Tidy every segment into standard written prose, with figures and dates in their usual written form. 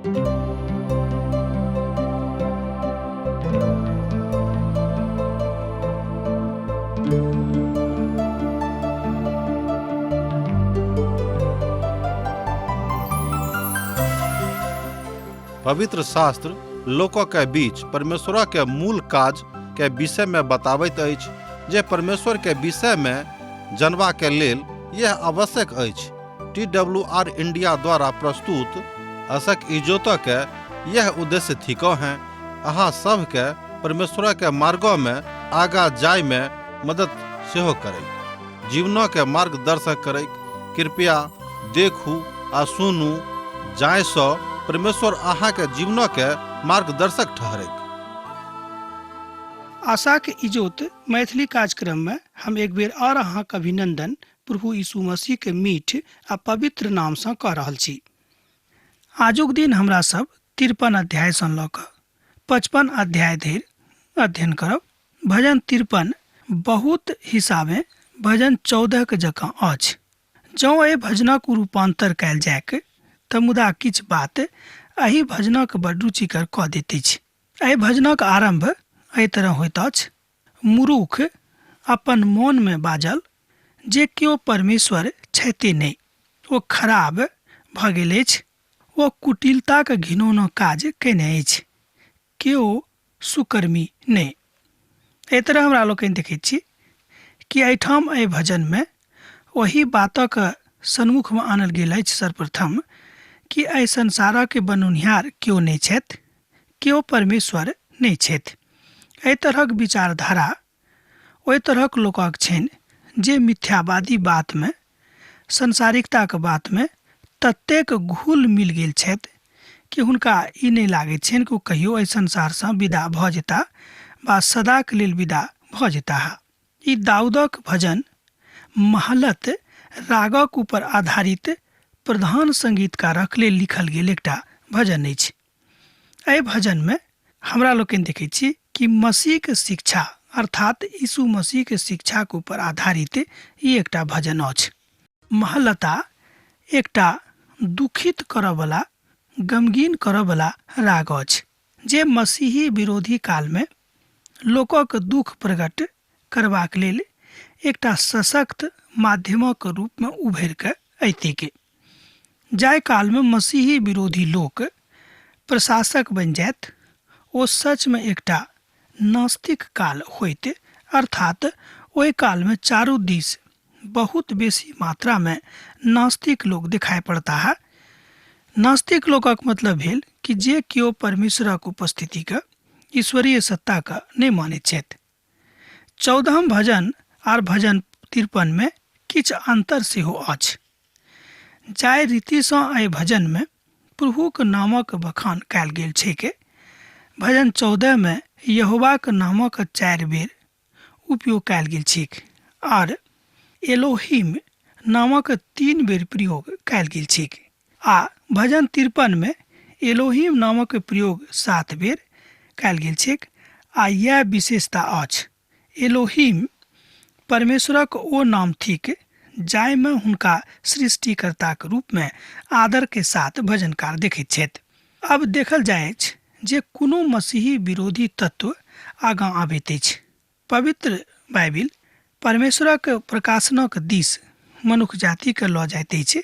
पवित्र शास्त्र लोक के बीच परमेश्वर के मूल काज के विषय में बताबैत अछि जे परमेश्वर के विषय में जनबा के लेल यह आवश्यक अछि। टी डब्ल्यू आर इंडिया द्वारा प्रस्तुत असक इजोत के यह उद्देश्य थिको हैं अहाँ सब के परमेश्वर के मार्गो में आगा जाय में मदद सेहो करैक, जीवनो के मार्गदर्शक करैक। कृपया देखू आ सुनू जाय सँ परमेश्वर अहाँ के जीवनो के मार्गदर्शक ठहरैक। आशाक इजोत मैथिली कार्यक्रम में हम एक बेर और अहाँक अभिनंदन प्रभु यीशु मसीह के मीठ आ पवित्र नाम सँ कऽ रहल छी। आजुक दिन हमरा सब 53 अध्याय सँ लऽ कऽ 55 अध्याय धरि अध्ययन करब। भजन 53 बहुत हिसाबे भजन 14 के जकाँ अछि। जँ एहि भजनक रूपांतर कयल जायक तऽ मुदा किछु बात एहि भजनक बड़ रुचिकर कऽ दैत अछि। एहि भजनक आरंभ एहि तरह होइत अछि, मुरूख अपन मोन मे बाजल जे केओ परमेश्वर छथि नहि, ओ खराब भऽ गेल अछि, ओ कुटिलताक घिनौना काज कयने अछि, केओ सुकर्मी नहि। एहि तरह हमरा लोकनि देखैत छी कि एहिठाम एहि भजनमे ओहि बातक सन्मुखमे आनल गेल अछि सर्वप्रथम कि एहि संसारक बनौनिहार केओ नहि छथि, केओ परमेश्वर नहि छथि। एहि तरहक विचारधारा ओहि तरहक लोकक छनि जे मिथ्यावादी बातमे, सांसारिकताक बातमे ततेक घुल मिल गेल छथि कि हुनका ई नहि लागैत छनि कि ओ कहियो एहि संसारसँ विदा भऽ जेता वा सदाक लेल विदा भऽ जेताह। ई दाऊदक भजन महलत रागक ऊपर आधारित प्रधान संगीतकारक लेल लिखल गेल एकटा भजन अछि। एहि भजनमे हमरा लोकनि देखैत छी कि मसीहके शिक्षा अर्थात यीशु मसीहके शिक्षाके ऊपर आधारित ई एकटा भजन अछि। महलता एकटा दुखित करऽवला, गमगीन करऽवला राग अछि जे मसीही विरोधी कालमे लोकक दुख प्रकट करबाक लेल एकटा सशक्त माध्यमक रूपमे उभरि कऽ अयतैक। जाहि कालमे मसीही विरोधी लोक प्रशासक बनि जायत ओ सचमे एकटा नास्तिक काल होइत, अर्थात ओहि कालमे चारू दिस बहुत बेसी मात्रामे नास्तिक लोक दिखाई पड़ताह। नास्तिक लोकक मतलब भेल कि जे केओ परमेश्वरक उपस्थितिके, ईश्वरीय सत्ताके नहि मानैत छथि। 14म भजन आर भजन 53 मे किछु अंतर सेहो अछि। जाहि रीतिसँ एहि भजनमे प्रभुक नामक बखान कयल गेल छैक, भजन 14 मे यहोवाक नामक 4 बेर उपयोग कयल गेल छैक आर एलोहिम नामक 3 बेर प्रयोग कयल गेल छैक आ भजन 53 मे एलोहिम नामक प्रयोग 7 बेर कयल गेल छैक आ यैह विशेषता अछि। एलोहिम परमेश्वरक ओ नाम थिक जाहिमे हुनका सृष्टिकर्ताक रूपमे आदर के साथ भजनकार देखैत छथि। अब देखल जाइछ जे कोनो मसीही विरोधी तत्व आगाँ आबैत अछि। पवित्र बाइबिल परमेश्वरक प्रकाशनक दिस मनुख जातिके लऽ जाइत अछि।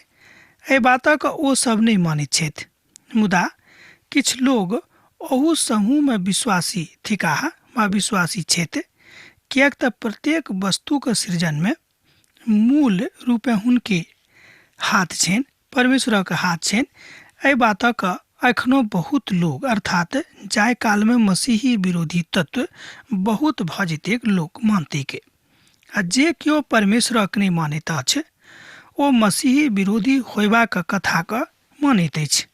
एहि बातक ओ सब नहि मानैत छथि, मुदा किछु लोग ओहू समूहमे विश्वासी थिकाह वा विश्वासी छथि, किएक तऽ प्रत्येक वस्तुक सृजनमे मूल रूपेँ हुनके हाथ छनि, परमेश्वरक हाथ छनि। एहि बातक एखनो बहुत लोग अर्थात जाहि कालमे मसीही विरोधी तत्व बहुत भऽ जेतेक लोक मानतैक आ जे केओ परमेश्वरक नहि मानैत अछि ओ मसीही विरोधी होयबाक कथाक मानैत अछि।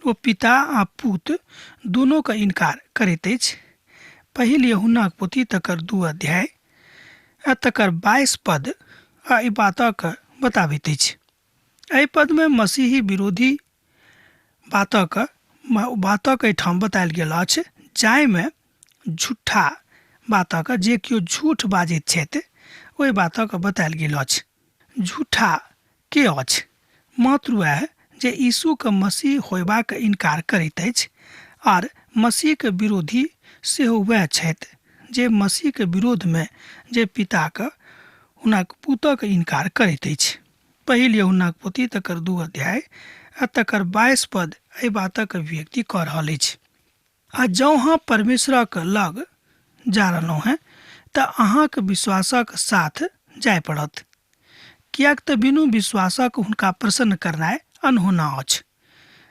ओ पिता आ पुत दुनूक इनकार करैत अछि। पहिल यूहन्नाक पोथी तकर 2 अध्याय आ तकर 22 पद आ एहि बातक बताबैत अछि। एहि पदमे मसीही विरोधी बातक एहिठाम बतायल गेल अछि, जाहिमे झूठा बातक जे केओ झूठ बाजैत छथि ओहि बातक बतायल गेल अछि। झूठा के अछि? मात्र वएह जे यीशुके मसीह होयबाक इनकार करैत अछि आर मसीहके विरोधी सेहो वएह छथि जे मसीहके विरोधमे जे पिताके हुनक पुतक इनकार करैत अछि। पहिल यूहन्नाक पोथी तकर 2 अध्याय आ तकर 22 पद एहि बातक अभिव्यक्ति कऽ रहल अछि। आ जँ अहाँ परमेश्वरक लग जा रहलहुँ हेँ तऽ अहाँक विश्वासक साथ जाय पड़त, किएक तऽ बिनु विश्वासक हुनका प्रसन्न करनाइ अनहोना अछि।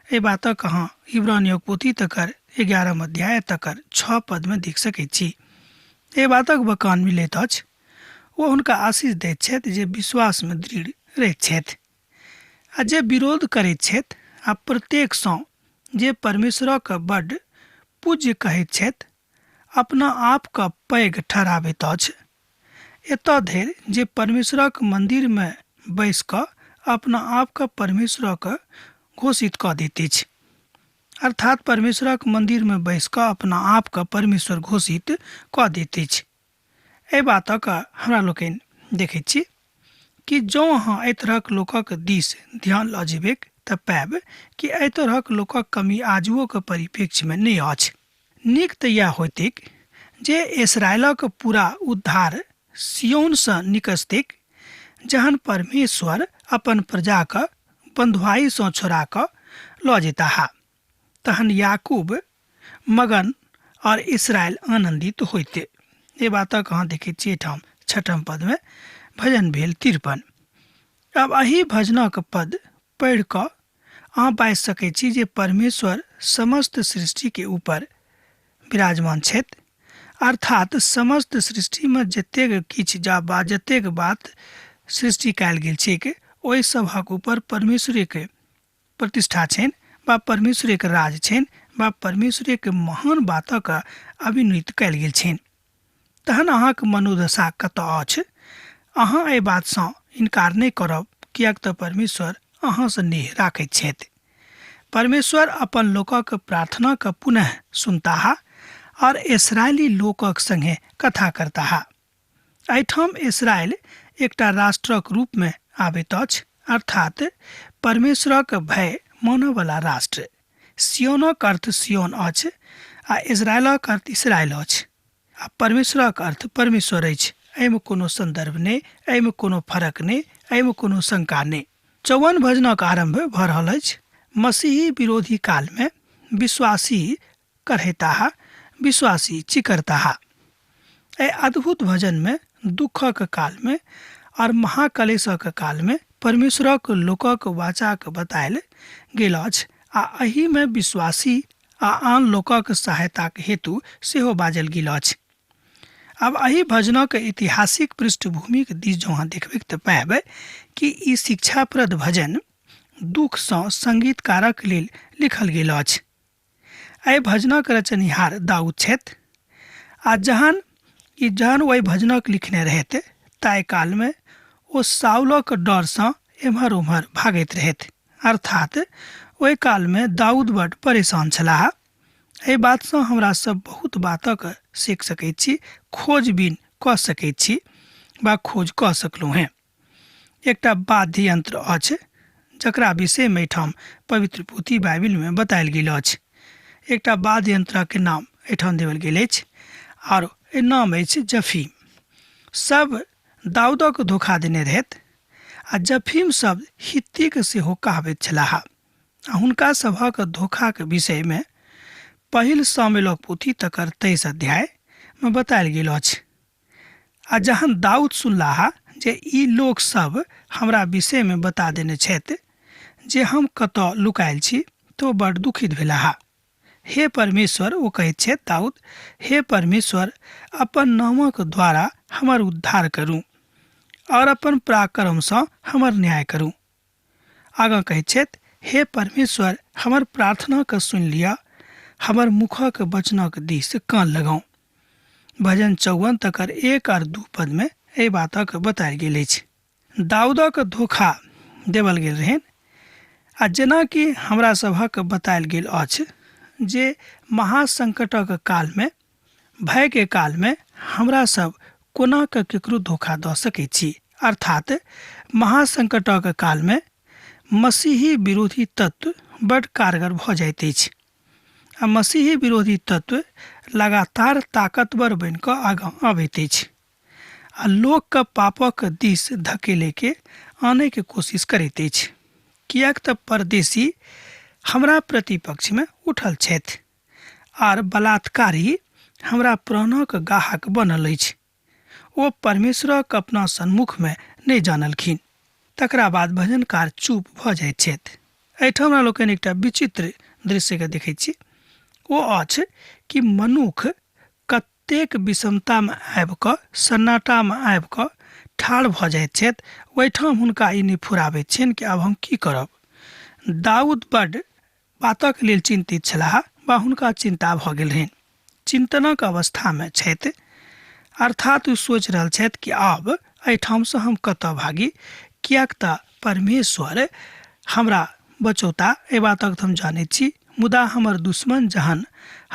एहि बातक अहाँ इब्रानियोक पोथी तकर 11 अध्याय तकर 6 पदमे देख सकैत छी। एहि बातक बकान मिलैत अछि। ओ हुनका आशीष दैत छथि जे विश्वासमे दृढ़ रहैत छथि आ जे विरोध करैत छथि आ प्रत्येकसँ जे परमेश्वरक बड्ड पूज्य कहैत छथि अपना आपके पैघ ठहराबैत अछि, एतऽ धरि जे परमेश्वरक मन्दिरमे बैस कऽ अपना आपके परमेश्वरक घोषित कऽ दैत अछि। अर्थात परमेश्वरक मन्दिरमे बैस कऽ अपना आपके परमेश्वर घोषित कऽ दैत अछि। एहि बातक हमरा लोकनि देखैत छी कि जँ अहाँ एहि तरहक लोकक दिस ध्यान लऽ जेबैक तऽ पायब कि एहि तरहक लोकक कमी आजुओके परिप्रेक्ष्यमे नहि अछि। नीक तऽ इएह होइतैक जे इसराइलक पूरा उद्धार सिय्योनसँ निकसतैक, जहन परमेश्वर अपन प्रजाके बन्धुआइसँ छोड़ा कऽ लऽ जेताह, तहन याकूब मगन और इसराइल आनन्दित होइते। एहि बातक अहाँ देखैत छी एहिठाम छठम पदमे भजन भेल 53। आब एहि भजनक पद पढ़ि कऽ अहाँ बाजि सकैत छी जे परमेश्वर समस्त सृष्टिके ऊपर विराजमान छथि, अर्थात समस्त सृष्टिमे जतेक किछु जा बा जतेक बात सृष्टि कयल गेल छैक ओहि सभक ऊपर परमेश्वरेके प्रतिष्ठा छनि बा परमेश्वरेके राज छनि बा परमेश्वरेके महान बातक अभिनीत कयल गेल छनि। तहन अहाँके मनोदशा कतऽ अछि? अहाँ एहि बातसँ इनकार नहि करब, किएक तऽ परमेश्वर अहाँसँ नेह राखैत छथि। परमेश्वर अपन लोकक प्रार्थनाके पुनः सुनताह और इसराइली लोकक संगे कथा करताह। एहिठाम इसराइल एकटा राष्ट्रक रूपमे आबैत अछि, अर्थात परमेश्वरक भय मानयवला राष्ट्र। सियोनक अर्थ सियोन अछि आ इजरायलक अर्थ इसराइल अछि आ परमेश्वरक अर्थ परमेश्वर अछि। एहिमे कोनो सन्दर्भ नहि, एहिमे कोनो फरक नहि, एहिमे कोनो शंका नहि। 54 भजनक आरम्भ भऽ रहल अछि। मसीही विरोधी कालमे विश्वासी करहेताह, विश्वासी चिकरताह। एहि अद्भुत भजनमे दुःखक कालमे और महाकलेशक कालमे परमेश्वरक लोकक वाचाक बतायल गेल अछि आ एहिमे विश्वासी आ आन लोकक सहायताक हेतु सेहो बाजल गेल अछि। आब एहि भजनक ऐतिहासिक पृष्ठभूमिक दिस जँ अहाँ देखबै तऽ पायब कि ई शिक्षाप्रद भजन दुःखसँ संगीतकारक लेल लिखल गेल अछि। एहि भजनक रचनिहार दाऊद छथि आ जहन ई जहन ओहि भजनक लिखने रहथि ताहि कालमे ओ साउलक डरसँ एम्हर ओम्हर भागैत रहथि, अर्थात ओहि कालमे दाऊद बड परेशान छलाह। एहि बातसँ हमरा सब बहुत बातक सीख सकैत छी, खोजबीन कऽ सकैत छी वा खोज कऽ सकलहुँ हेँ। एकटा वाद्य यंत्र अछि जकरा विषयमे एहिठाम पवित्र पोथी बाइबिलमे बतायल गेल अछि। एकटा वाद्य यंत्रके नाम एहिठाम देवल गेल अछि आर एहि नाम अछि जफीम। सब दाऊदक धोखा देने रहथि आ जफीम शब्द हित्तीक सेहो कहबैत छलाह आ हुनका सभक धोखाक विषयमे पहिल सामुएलक पोथी तकर 23 अध्यायमे बतायल गेल अछि। आ जहन दाऊद सुनलाह जे ई लोक सब हमरा विषयमे बता देने छथि जे हम कतऽ लुकायल छी, तऽ ओ बड़ दुखित भेलाह। हे परमेश्वर, ओ कहैत छथि दाऊद, हे परमेश्वर, अपन नामक द्वारा हमर उद्धार करू और अपन पराक्रमसँ हमर न्याय करू। आगाँ कहैत छथि, हे परमेश्वर, हमर प्रार्थनाके सुनि लिअ, हमर मुखक वचनक दिस कान लगाउ। भजन 54 तकर 1 और 2 पदमे एहि बातक बतायल गेल अछि। दाऊदक धोखा देवल गेल रहनि आ जेनाकि हमरा सभक बतायल गेल अछि जे महासंकटक कालमे, भयके कालमे हमरा सब कोना कऽ केकरो धोखा दऽ सकैत छी। अर्थात महासंकटक कालमे मसीही विरोधी तत्व बड कारगर भऽ जाइत अछि आ मसीही विरोधी तत्व लगातार ताकतवर बनि कऽ आगाँ अबैत अछि आ लोकके पापक दिस धकेलैके आनैके कोशिश करैत अछि, किएक तऽ परदेशी हमरा प्रतिपक्षमे उठल छथि आर बलात्कारी हमरा प्राणक गाहक बनल अछि। ओ परमेश्वरक अपना सन्मुखमे नहि जानलखिन। तकरा बाद भजनकार चुप भऽ जाइत छथि। एहिठाम हमरा लोकनि एकटा विचित्र दृश्यके देखैत छी। ओ अछि कि मनुख कतेक विषमतामे आबि कऽ, सन्नाटामे आबि कऽ ठाढ़ भऽ जाइत छथि। ओहिठाम हुनका ई नहि फुराबैत छनि कि आब हम की करब। दाऊद बड्ड बातक लेल चिन्तित छलाह वा हुनका चिन्ता भऽ गेल रहनि। चिन्तनक अवस्थामे छथि, अर्थात ओ सोचि रहल छथि कि आब एहिठामसँ हम कतऽ भागी, किएक तऽ परमेश्वर हमरा बचौता, एहि बातक तऽ हम जानैत छी, मुदा हमर दुश्मन जहन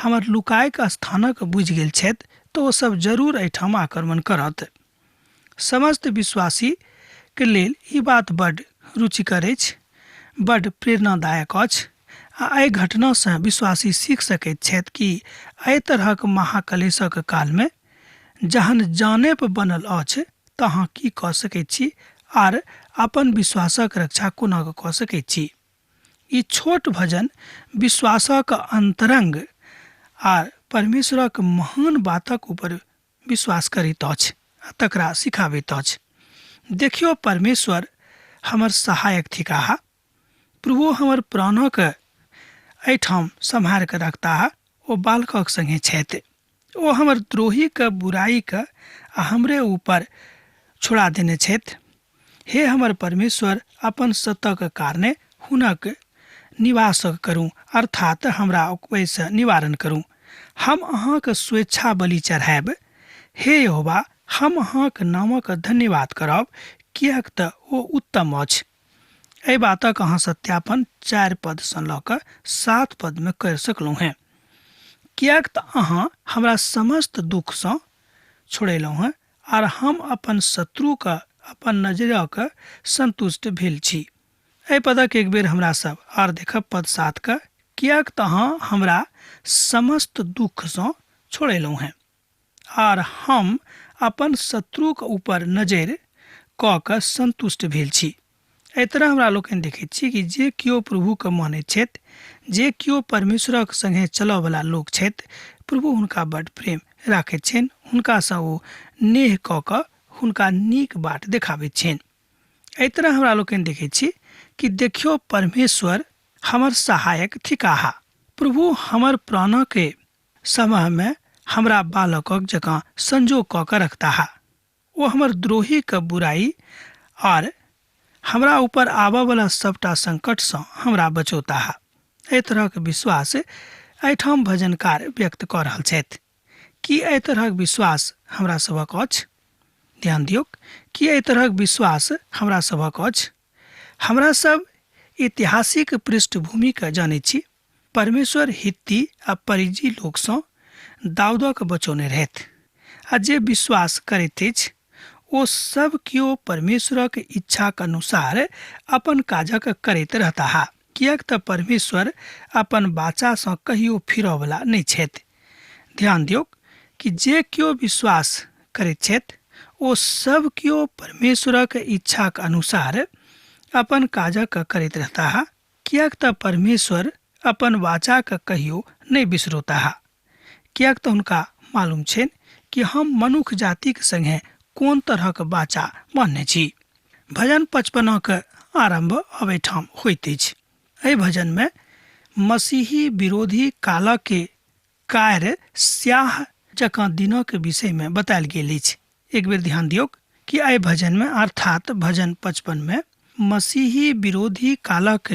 हमर लुकायके स्थानक बुझि गेल छथि तऽ ओ सब जरूर एहिठाम आक्रमण करत। समस्त विश्वासीके लेल ई बात बड्ड रुचिकर अछि, बड्ड प्रेरणादायक अछि आ एहि घटनासँ विश्वासी सीख सकैत छथि कि एहि तरहक महाकलेशक कालमे जहन जाने पर बनल अछि तऽ अहाँ की कऽ सकैत छी आर अपन विश्वासक रक्षा कोना कऽ सकैत छी। ई छोट भजन विश्वासक अन्तरंग आर परमेश्वरक महान बातक ऊपर विश्वास करैत अछि आ तकरा सिखाबैत अछि। देखियौ, परमेश्वर हमर सहायक थिकाह, प्रभु हमर प्राणक एहिठाम सम्हारि कऽ रखताह, ओ बालकक संगे छथि। ओ हमर द्रोहीके बुराइके आ हमरे ऊपर छोड़ा देने छथि। हे हमर परमेश्वर, अपन सतक कारणे हुनक निवास करू, अर्थात हमरा ओहिसँ निवारण करू। हम अहाँके स्वेच्छा बलि चढ़ायब। हे यहोवा, हम अहाँक नामक धन्यवाद करब, किएक तऽ ओ उत्तम अछि। एहि बातक अहाँ सत्यापन 4 पदसँ लऽ कऽ 7 पदमे करि सकलहुँ हेँ, किएक तऽ अहाँ हमरा समस्त दुःखसँ छोड़ेलहुँ हेँ आर हम अपन शत्रुके अपन नजरक संतुष्ट भेल छी। एहि पदक एक बेर हमरा सब आर देखब पद 7 के, किएक तऽ अहाँ हमरा समस्त दुःखसँ छोड़ेलहुँ हेँ आर हम अपन शत्रुके ऊपर नजरि कऽ कऽ संतुष्ट भेल छी। एहि तरह हमरा लोकनि देखैत छी कि जे केओ प्रभुके मानैत छथि, जे केओ परमेश्वरक संगे चलऽवला लोक छथि, प्रभु हुनका बड्ड प्रेम राखैत छनि, हुनकासँ ओ नेह कऽ कऽ हुनका नीक बाट देखाबैत छनि। एहि तरह हमरा लोकनि देखैत छी कि देखियौ, परमेश्वर हमर सहायक थिकाह, प्रभु हमर प्राणके समूहमे हमरा बालकक जकाँ संजोग कऽ कऽ रखताह। ओ हमर द्रोहीके बुराइ आर हमरा ऊपर आबऽवला सबटा संकटसँ हमरा बचौताह। एहि तरहक विश्वास एहिठाम भजनकार व्यक्त कऽ रहल छथि। की एहि तरहक विश्वास हमरा सभक अछि? ध्यान दियौक, की एहि तरहक विश्वास हमरा सभक अछि? हमरा सब ऐतिहासिक पृष्ठभूमिके जानैत छी। परमेश्वर हित्ती आ परिजी लोकसँ दाऊदक बचौने रहथि आ जे विश्वास करैत अछि ओ सब केओ परमेश्वरक इच्छाक अनुसार अपन काजक करैत रहताह, किएक तऽ परमेश्वर अपन वाचासँ कहियो फिरऽवला नहि छथि। ध्यान दियौक कि जे केओ विश्वास करैत छथि ओ सब केओ परमेश्वरक इच्छाक अनुसार अपन काजक करैत रहताह, किएक तऽ परमेश्वर अपन वाचाके कहियो नहि बिसरौताह, किएक तऽ हुनका मालूम छनि कि हम मनुख जातिक संगे कोन तरहक वाचा बान्हने छी। भजन 55 आरम्भ अब एहिठाम होइत अछि। एहि भजनमे मसीही विरोधी कालके कार्य स्याह जकाँ दिनक विषयमे बतायल गेल अछि। एक बेर ध्यान दियौक कि एहि भजनमे अर्थात भजन 55 मे मसीही विरोधी कालक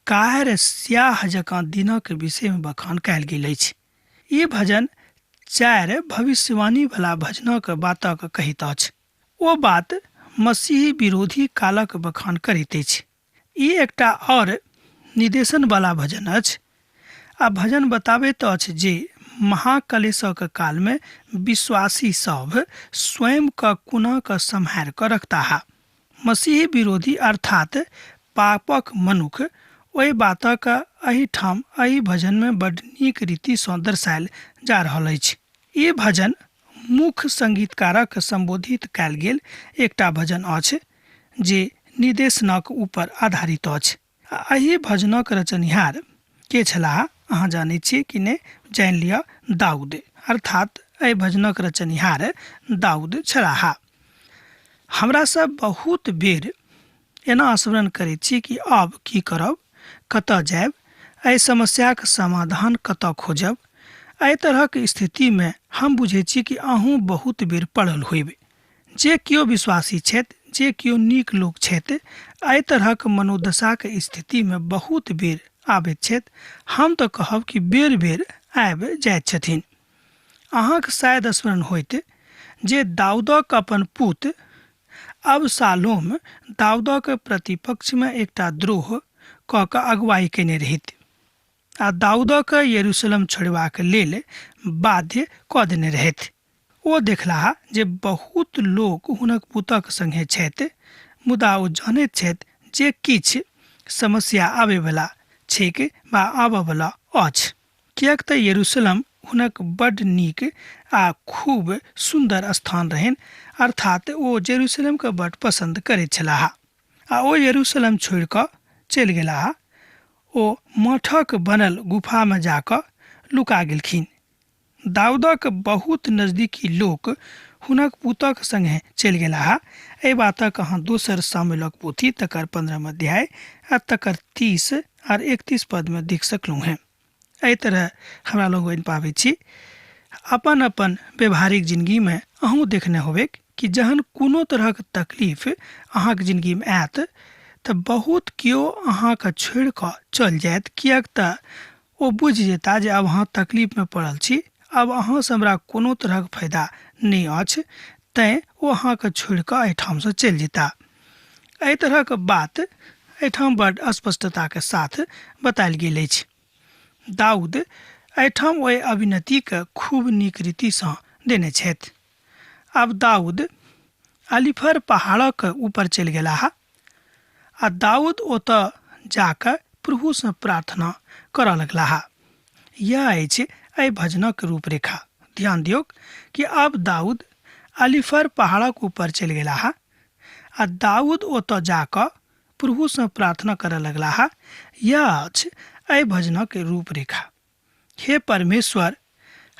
कार्य स्याह जकाँ दिनक विषयमे बखान कयल गेल अछि। ई भजन 4 भविष्यवाणी वाला भजनक बातक कहैत अछि। ओ बात मसीही विरोधी कालक बखान करैत अछि। ई एकटा और निदेशन वाला भजन अछि आ भजन बताबैत अछि जे महाकलेशक कालमे विश्वासी सब स्वयं क कोना क सम्हारि क रखताह। मसीही विरोधी अर्थात पापक मनुख, ओहि बातक एहिठाम एहि भजनमे बड नीक रीतिसँ दर्शायल जा रहल अछि। ई भजन मुख्य संगीतकारक सम्बोधित कयल गेल एकटा भजन अछि जे निर्देशनक ऊपर आधारित अछि। आ एहि भजनक रचनिहार के छलाह अहाँ जानैत छी कि नहि? जानि लिअ, दाऊद। अर्थात एहि भजनक रचनिहार दाऊद छलाह। हमरा सब बहुत बेर एना स्मरण करैत छी कि आब की करब, कतऽ जायब, एहि समस्याक समाधान कतऽ खोजब। एहि तरहक स्थितिमे हम बुझैत छी कि अहूँ बहुत बेर पड़ल होयब। जे केओ विश्वासी छथि, जे केओ नीक लोक छथि, एहि तरहक मनोदशाक स्थितिमे बहुत बेर आबैत छथि। हम तऽ कहब कि बेर बेर आबि जाइत छथिन। अहाँक शायद स्मरण होइत जे दाऊदक अपन पुत अबसालोम दाऊदक प्रतिपक्षमे एकटा द्रोह कऽ कऽ अगुवाई कयने रहैत आ दाऊदक यरूशलेम छोड़बाक लेल बाध्य कऽ देने रहथि। ओ देखलाह जे बहुत लोक हुनक पुतक संगे छथि, मुदा ओ जानैत छथि जे किछु समस्या आबयवला छैक वा आबयवला अछि, किएक तँ यरूशलेम हुनक बड्ड नीक आ खूब सुन्दर स्थान रहनि, अर्थात ओ जेरूशलेमके बड्ड पसन्द करैत छलाह। आ ओ यरूशलेम छोड़ि कऽ चलि गेलाह। ओ मठक बनल गुफामे जा कऽ लुका गेलखिन। दाऊदक बहुत नजदीकी लोक हुनक पुतक संगे चलि गेलाह। एहि बातक अहाँ दोसर सामुएलक पोथी तकर 15 अध्याय आ तकर 30 आर 31 पदमे देख सकलहुँ हेँ। एहि तरह हमरा लोग पाबै छी अपन अपन व्यवहारिक जिंदगीमे। अहूँ देखने होबे कि जहन कोनो तरहक तकलीफ अहाँके जिंदगीमे आयत तऽ बहुत केओ अहाँके छोड़ि कऽ चलि जायत, किएक तऽ ओ बुझि जेता जे आब अहाँ तकलीफमे पड़ल छी, आब अहाँसँ हमरा कोनो तरहक फायदा नहि अछि, तैँ ओ अहाँके छोड़ि कऽ एहिठामसँ चलि जेता। एहि तरहक बात एहिठाम बड्ड स्पष्टताके साथ बतायल गेल अछि। दाऊद एहिठाम ओहि अभिनतिके खूब नीक रीतिसँ देने छथि। आब दाऊद अलीफर पहाड़क ऊपर चलि गेलाह आ दाऊद ओतऽ जाकऽ प्रभुसँ प्रार्थना करऽ लगलाह। यह अछि एहि भजनक रूपरेखा। ध्यान दियौक कि आब दाऊद अलीफर पहाड़क ऊपर चलि गेलाह आ दाऊद ओतऽ जाकऽ प्रभुसँ प्रार्थना करऽ लगलाह। यह अछि एहि भजनक रूपरेखा। हे परमेश्वर,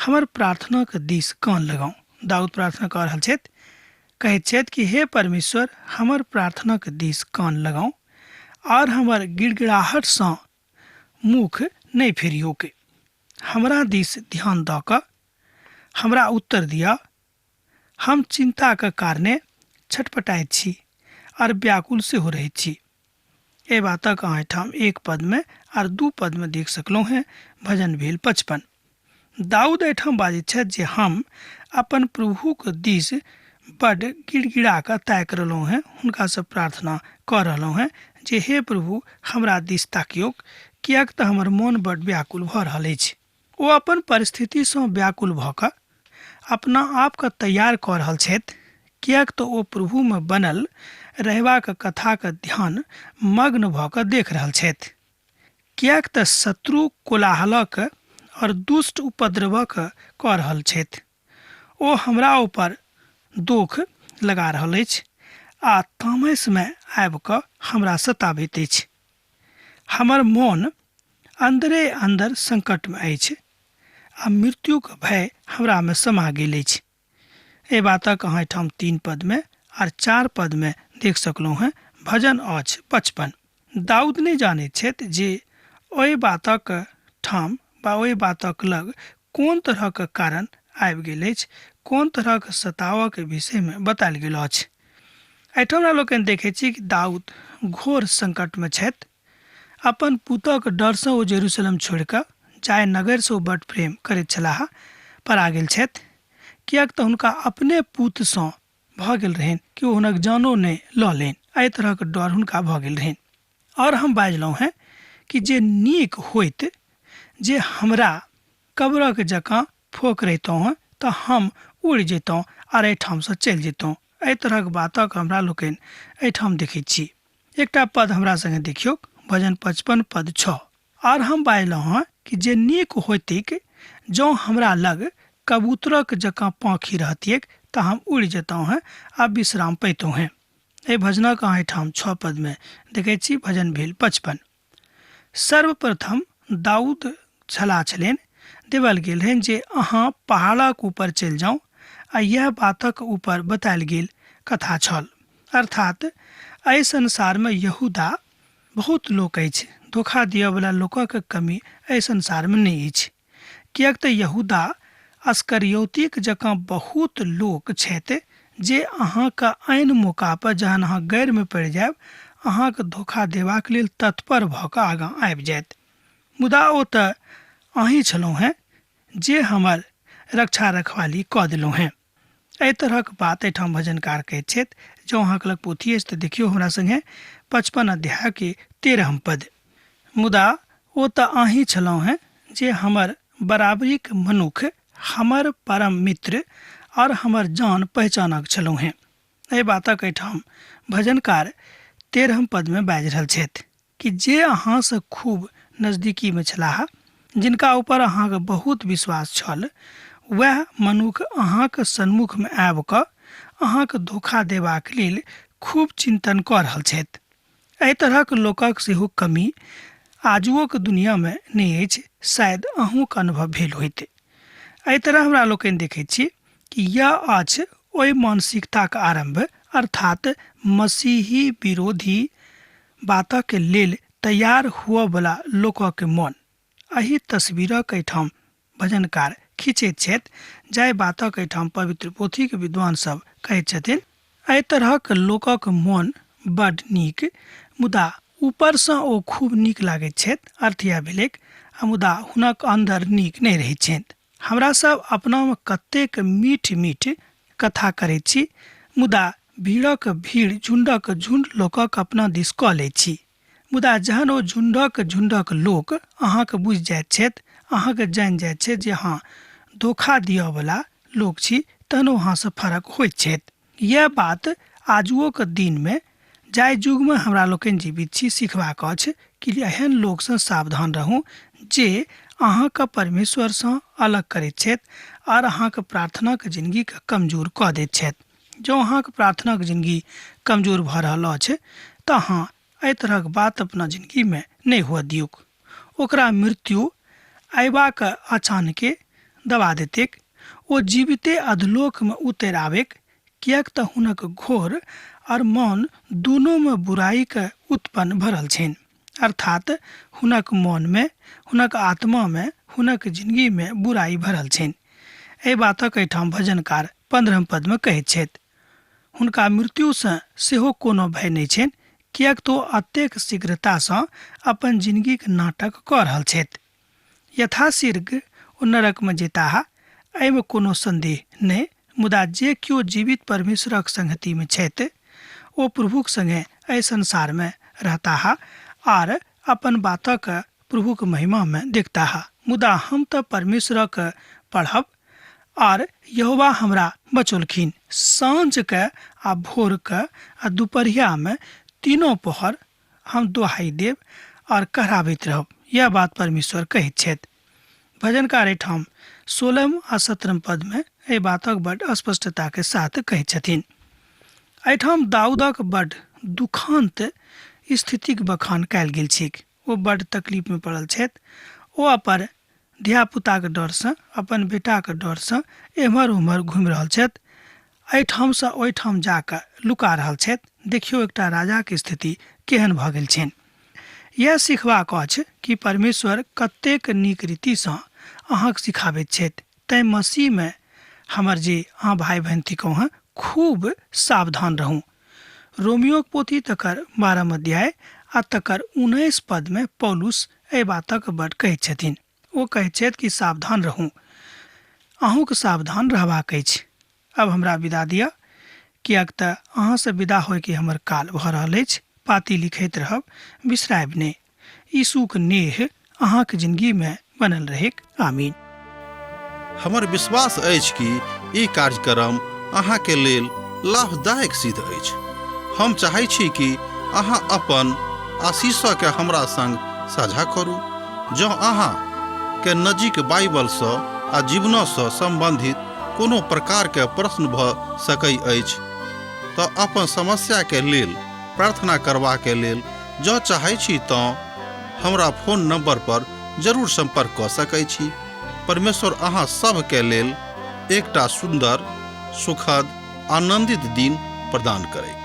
हमर प्रार्थनाक दिस कान लगाउ। दाऊद प्रार्थना कऽ रहल छथि, कहैत छथि कि हे परमेश्वर, हमर प्रार्थनाक दिस कान लगाउ आओर हमर गिड़गिड़ाहटसँ मुख नहि फेरियौक। हमरा दिस ध्यान दऽ कऽ हमरा उत्तर दिअ। हम चिन्ताक कारणे छटपटाइत छी आओर व्याकुल सेहो रहैत छी। एहि बातक अहाँ एहिठाम 1 पदमे आर 2 पदमे देख सकलहुँ हेँ। भजन भेल 55। दाऊद एहिठाम बाजैत छथि जे हम अपन प्रभुक दिस बड्ड गिड़गिड़ा कऽ ताकि रहलहुँ हेँ, हुनकासँ प्रार्थना कऽ रहलहुँ हेँ जे हे प्रभु, हमरा दिस ताकियौक, किएक तऽ हमर मोन बड्ड व्याकुल भऽ रहल अछि। ओ अपन परिस्थितिसँ व्याकुल भऽ कऽ अपना आपके तैयार कऽ रहल छथि, किएक तऽ ओ प्रभुमे बनल रहबाक कथाक ध्यान मग्न भऽ कऽ देख रहल छथि। किएक तऽ शत्रु कोलाहलक और दुष्ट उपद्रवक कऽ रहल छथि। ओ हमरा ऊपर दोख लगा रहल अछि आ तामसमे आबि कऽ हमरा सताबैत अछि। हमर मोन अन्दरे अन्दर संकटमे अछि आ मृत्युक भय हमरामे समा गेल अछि। एहि बातक अहाँ एहिठाम 3 पदमे आर 4 पदमे देख सकलहुँ हेँ। भजन अछि 55। दाऊद नहि जानैत छथि जे ओहि बातक ठाम वा ओहि बातक लग कोन तरहक कारण आबि गेल अछि, कोन तरहक सतावक विषयमे बतायल गेल अछि। एहिठाम हमरा लोकनि देखैत छी कि दाऊद घोर संकटमे छथि। अपन पुतक डरसँ ओ जेरूशलेम छोड़ि कऽ, जाहि नगरसँ ओ बड्ड प्रेम करैत छलाह, पड़ा गेल छथि, किएक तऽ हुनका अपने पुतसँ भऽ गेल रहनि कि ओ हुनक जानो नहि लऽ लेनि। एहि तरहक डर हुनका भऽ गेल रहनि। आओर हम बाजलहुँ हेँ कि जे नीक होइत जे हमरा कब्रक जकाँ फोक रहितहुँ तऽ हम उड़ि जैतहुँ आर एहिठामसँ चलि जैतहुँ। एहि तरहक बातक हमरा लोकनि एहिठाम देखैत छी। एकटा पद हमरा संगे देखियौ, भजन 55 पद 6। आर हम बाजलहुँ हँ कि जे नीक होइतिक जँ हमरा लग कबूतरक जकाँ पाँखि रहतिऐक तऽ हम उड़ि जेतहुँ हेँ आ विश्राम पैतहुँ हेँ। एहि भजनक अहाँ एहिठाम 6 पदमे देखैत छी। भजन भेल 55। सर्वप्रथम दाऊद छला छलनि देवल गेल रहनि जे अहाँ पहाड़क ऊपर चलि जाउ, आ यैह बातक ऊपर बतायल गेल कथा छल। अर्थात एहि संसारमे यहूदा बहुत लोक अछि, धोखा दिअ वला लोकक कमी एहि संसारमे नहि अछि, किएक तऽ यहूदा अस्करियोतीक जकाँ बहुत लोक छथि जे अहाँक ऐन मौका पर जहन अहाँ गैरमे पड़ि जायब अहाँक धोखा देबाक लेल तत्पर भऽ कऽ आगाँ आबि जायत। मुदा ओ तऽ अहीं छलहुँ हेँ जे हमर रक्षा रखवाली कऽ देलहुँ हेँ। एहि तरहक बात एहिठाम भजनकार कहैत छथि। जँ अहाँके लग पोथी अछि तऽ देखियौ हमरा संगे 55 अध्यायके 13 पद। मुदा ओ तऽ अहीं छलहुँ हेँ जे हमर बराबरीक मनुख, हमर परम मित्र आओर हमर जान पहचानक छलहुँ हेँ। एहि बातक एहिठाम भजनकार 13 पदमे बाजि रहल छथि कि जे अहाँसँ खूब नजदीकीमे छलाह, जिनका ऊपर अहाँके बहुत विश्वास छल, वएह मनुख अहाँक सन्मुखमे आबि कऽ अहाँके धोखा देबाक लेल खूब चिन्तन कऽ रहल छथि। एहि तरहक लोकक सेहो कमी आजुओक दुनियामे नहि अछि, शायद अहूँके अनुभव भेल होइत। एहि तरह हमरा लोकनि देखैत छी कि यह अछि ओहि मानसिकताक आरम्भ, अर्थात मसीही विरोधी बातक लेल तैयार हुअवला लोकक मन। एहि तस्वीरक एहिठाम भजनकार खींचैत छथि, जाहि बातक एहिठाम पवित्र पोथीक विद्वान सब कहैत छथिन। एहि तरहक लोकक मन बड नीक, मुदा ऊपरसँ ओ खूब नीक लागैत छथि, अर्थ इएह भेलैक, आ मुदा हुनक अन्दर नीक नहि रहैत छनि। हमरा सब अपनामे कतेक मीठ मीठ कथा करैत छी, मुदा भीड़क भीड़, झुंडक झुंड लोकक अपना दिस कऽ लैत छी। मुदा जहन ओ झुंडक झुंडक लोक अहाँके बुझि जाइत छथि, अहाँके जानि जाइत छथि जे अहाँ धोखा दिअवला लोक छी, तहन ओ अहाँसँ फरक होइत छथि। यैह बात आजुओक दिनमे, जाहि युगमे हमरा लोकनि जीवित छी, सिखबाक अछि कि एहन लोकसँ सावधान रहू जे अहाँके परमेश्वरसँ अलग करैत छथि आर अहाँके प्रार्थनाक जिनगीके कमजोर कऽ दैत छथि। जँ अहाँके प्रार्थनाक जिनगी कमजोर भऽ रहल अछि तऽ अहाँ एहि तरहक बात अपना जिनगीमे नहि हुअ दियौक। ओकरा मृत्यु अयबाक अचानके दबा देतैक। ओ जीविते अधलोकमे उतरि आबैक, किएक तऽ हुनक घोर आओर मन दुनूमे बुराइक उत्पन्न भरल छनि। अर्थात हुनक मनमे, हुनक आत्मामे, हुनक जिनगीमे बुराइ भरल छनि। एहि बातक एहिठाम भजनकार 15 पदमे कहैत छथि। हुनका मृत्युसँ सेहो कोनो भय नहि छनि, किएक तऽ ओ अतेक शीघ्रतासँ अपन जिनगीक नाटक कऽ रहल छथि। यथाशीघ्र ओ नरकमे जेताह, एहिमे कोनो सन्देह नहि, मुदा जे केओ जीवित परमेश्वरक संगतिमे छथि, ओ प्रभुक संगे एहि संसारमे रहताह आर अपन बातक प्रभुक महिमामे देखताह। मुदा हम तऽ परमेश्वरक पढ़ब आर यहोवा हमरा बचौलखिन। साँझके आ भोरके आ दुपहरियामे तीनो पहर हम दोहाइ देब आर कहराबैत रहब। यैह बात परमेश्वर कहैत छथि। भजनकार एहिठाम 16 आ 17 पदमे एहि बातक बड स्पष्टताके साथ कहैत छथिन। एहिठाम दाऊदक बड दुखान्त स्थितिक बखान कयल गेल छैक। ओ बड तकलीफमे पड़ल छथि। ओ अपन धियापुताक डरसँ, अपन बेटाक डरसँ एम्हर ओम्हर घुमि रहल छथि। एहिठामसँ ओहिठाम जा कऽ लुका रहल छथि। देखियौ एकटा राजाक स्थिति केहन भऽ गेल छनि। यैह सिखबाक अछि कि परमेश्वर कतेक नीक रीतिसँ अहाँक सिखाबैत छथि। तैं मसीहमे हमर जे अहाँ भाय बहिन थिकहुँ हँ, खूब सावधान रहू। रोमियोक पोथी तकर 12 अध्याय आ तकर 19 पदमे पौलुस एहि बातक बड कहैत छथिन। ओ कहैत छथि कि सावधान रहू। अहूँक सावधान रहबाक अछि। अब हमरा विदा दिअ, किएक तऽ अहाँसँ विदा होइके हमर काल भऽ रहल अछि। पाती लिखैत रहब, बिसरायब नहि। यीशुक नेह अहाँक जिनगीमे बनल रहैक। आमीन। हमर विश्वास अछि कि ई कार्यक्रम अहाँके लेल लाभदायक सिद्ध अछि। हम चाहै छी कि अहाँ अपन आशीषके हमरा संग साझा करू। जँ अहाँ के नजीक बाइबलसँ आ जीवनसँ सम्बन्धित कोनो प्रकारके प्रश्न भऽ सकै अछि तऽ अपन समस्याके लेल प्रार्थना करबाके लेल जँ चाहै छी तँ हमरा फोन नंबर पर जरूर संपर्क कऽ सकै छी। परमेश्वर अहाँ सभके लेल एकटा सुन्दर, सुखद, आनंदित दिन प्रदान करैक।